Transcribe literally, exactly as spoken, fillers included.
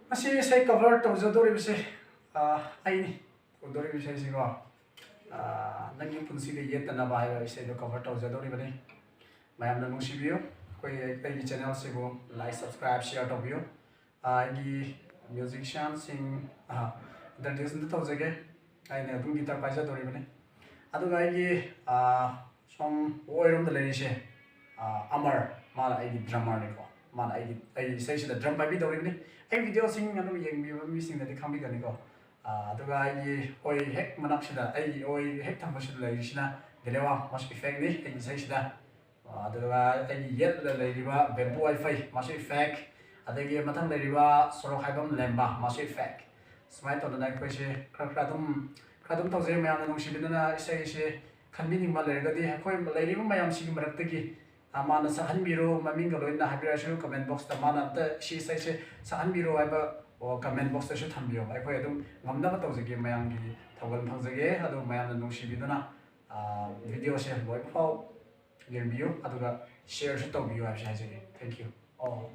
ꯉꯁꯤ ꯏꯁꯩ cover ꯇꯧꯖꯗꯧꯔꯤꯕꯁꯦ ꯑꯩꯅꯤ꯫ ꯇꯧꯗꯧꯔꯤꯕ ꯏꯁꯩꯁꯤꯀꯣ, ꯅꯪꯒꯤ ꯄꯨꯟꯁꯤꯗ ꯌꯦꯠꯇꯅꯕ ꯍꯥꯏꯕ ꯏꯁꯩꯗꯣ cover ꯇꯧꯖꯗꯧꯔꯤꯕꯅꯤ꯫ ꯃꯌꯥꯝꯅ ꯅꯨꯡꯁꯤꯕꯤꯌꯨ꯫ ꯑꯩꯈꯣꯏ ꯑꯩꯒꯤ channelꯁꯤꯕꯨ like, subscribe, share ꯇꯧꯕꯤꯌꯨ꯫ ꯑꯩꯒꯤ musicianꯁꯤꯡ introduce ꯑꯝꯇ ꯇꯧꯖꯒꯦ꯫ ꯑꯩꯅ ꯑꯗꯨꯝ guitar ꯄꯥꯏꯖꯗꯧꯔꯤꯕꯅꯤ꯫ ꯑꯗꯨꯒ ꯑꯩꯒꯤ ꯁꯣꯝ ꯑꯣꯏꯔꯣꯝꯗ ꯂꯩꯔꯤꯁꯦ ꯑꯃꯔ, ꯃꯥꯅ ꯑꯩꯒꯤ drummerꯅꯤꯀꯣ꯫ ꯃꯥꯅ ꯑꯩꯒꯤ ꯑꯩꯒꯤ ꯏꯁꯩꯁꯤꯗ drum ꯄꯥꯏꯕꯤꯗꯧꯔꯤꯕꯅꯤ꯫ ꯑꯩ videoꯁꯤꯡ ꯑꯗꯨꯝ ꯌꯦꯡꯕꯤꯕ ꯃꯤꯁꯤꯡꯅꯗꯤ ꯈꯪꯕꯤꯒꯅꯤꯀꯣ꯫ ꯑꯗꯨꯒ ꯑꯩꯒꯤ ꯑꯣꯏ ꯍꯦꯛ ꯃꯅꯥꯛꯁꯤꯗ, ꯑꯩꯒꯤ ꯑꯣꯏ ꯍꯦꯛ ꯊꯪꯕꯁꯤꯗ ꯂꯩꯔꯤꯁꯤꯅ ꯒꯦꯂꯦꯋꯥ ꯃꯥꯁ ꯏꯐꯦꯛꯅꯤ ꯑꯩꯒꯤ ꯏꯁꯩꯁꯤꯗ꯫ ꯑꯗꯨꯒ ꯑꯩꯒꯤ ꯌꯦꯠꯂ ꯂꯩꯔꯤꯕ ꯕꯦꯝꯕꯨ ꯋꯥꯏꯐꯩ ꯃꯥꯁꯨ ꯏꯐꯦꯛ, ꯑꯗꯒꯤ ꯃꯊꯪ ꯂꯩꯔꯤꯕ ꯁꯣꯔꯣꯛ ꯍꯥꯏꯕꯝ ꯂꯦꯝꯕ ꯃꯥꯁꯨ ꯏꯐꯦꯛ꯫ ꯁꯨꯃꯥꯏꯅ ꯇꯧꯗꯅ ꯑꯩꯈꯣꯏꯁꯦ ꯈꯔ ꯈꯔ ꯑꯗꯨꯝ ꯈꯔ ꯑꯗꯨꯝ ꯇꯧꯖꯩ꯫ ꯃꯌꯥꯝꯅ ꯅꯨꯡꯁꯤꯕꯤꯗꯨꯅ ꯏꯁꯩꯁꯦ ꯈꯟꯕꯤꯅꯤꯡꯕ ꯂꯩꯔꯒꯗꯤ ꯑꯩꯈꯣꯏ ꯂꯩꯔꯤꯕ ꯃꯌꯥꯝꯁꯤꯒꯤ ꯃꯔꯛꯇꯒꯤ ꯃꯥꯅ ꯁꯛꯍꯟꯕꯤꯔꯣ, ꯃꯃꯤꯡꯒ ꯂꯣꯏꯅ ꯍꯥꯏꯕꯤꯔꯛꯑꯁꯨ comment boxꯇ, ꯃꯥꯅ ꯑꯝꯇ ꯁꯤ ꯏꯁꯩꯁꯦ ꯁꯛꯍꯟꯕꯤꯔꯣ ꯍꯥꯏꯕ comment boxꯇꯁꯨ ꯊꯝꯕꯤꯌꯣꯕ꯫ ꯑꯩꯈꯣꯏ ꯑꯗꯨꯝ ꯉꯝꯅꯕ ꯇꯧꯖꯒꯦ, ꯃꯌꯥꯝꯒꯤ ꯊꯧꯒꯜ ꯐꯪꯖꯒꯦ꯫ ꯑꯗꯣ ꯃꯌꯥꯝꯅ ꯅꯨꯡꯁꯤꯕꯤꯗꯨꯅ videoꯁꯦ ꯂꯣꯏꯕ ꯐꯥꯎ ꯌꯦꯡꯕꯤꯌꯨ, ꯑꯗꯨꯒ shareꯁꯨ ꯇꯧꯕꯤꯌꯨ ꯍꯥꯏꯕꯁꯦ ꯍꯥꯏꯖꯒꯦ꯫ Thank you all꯫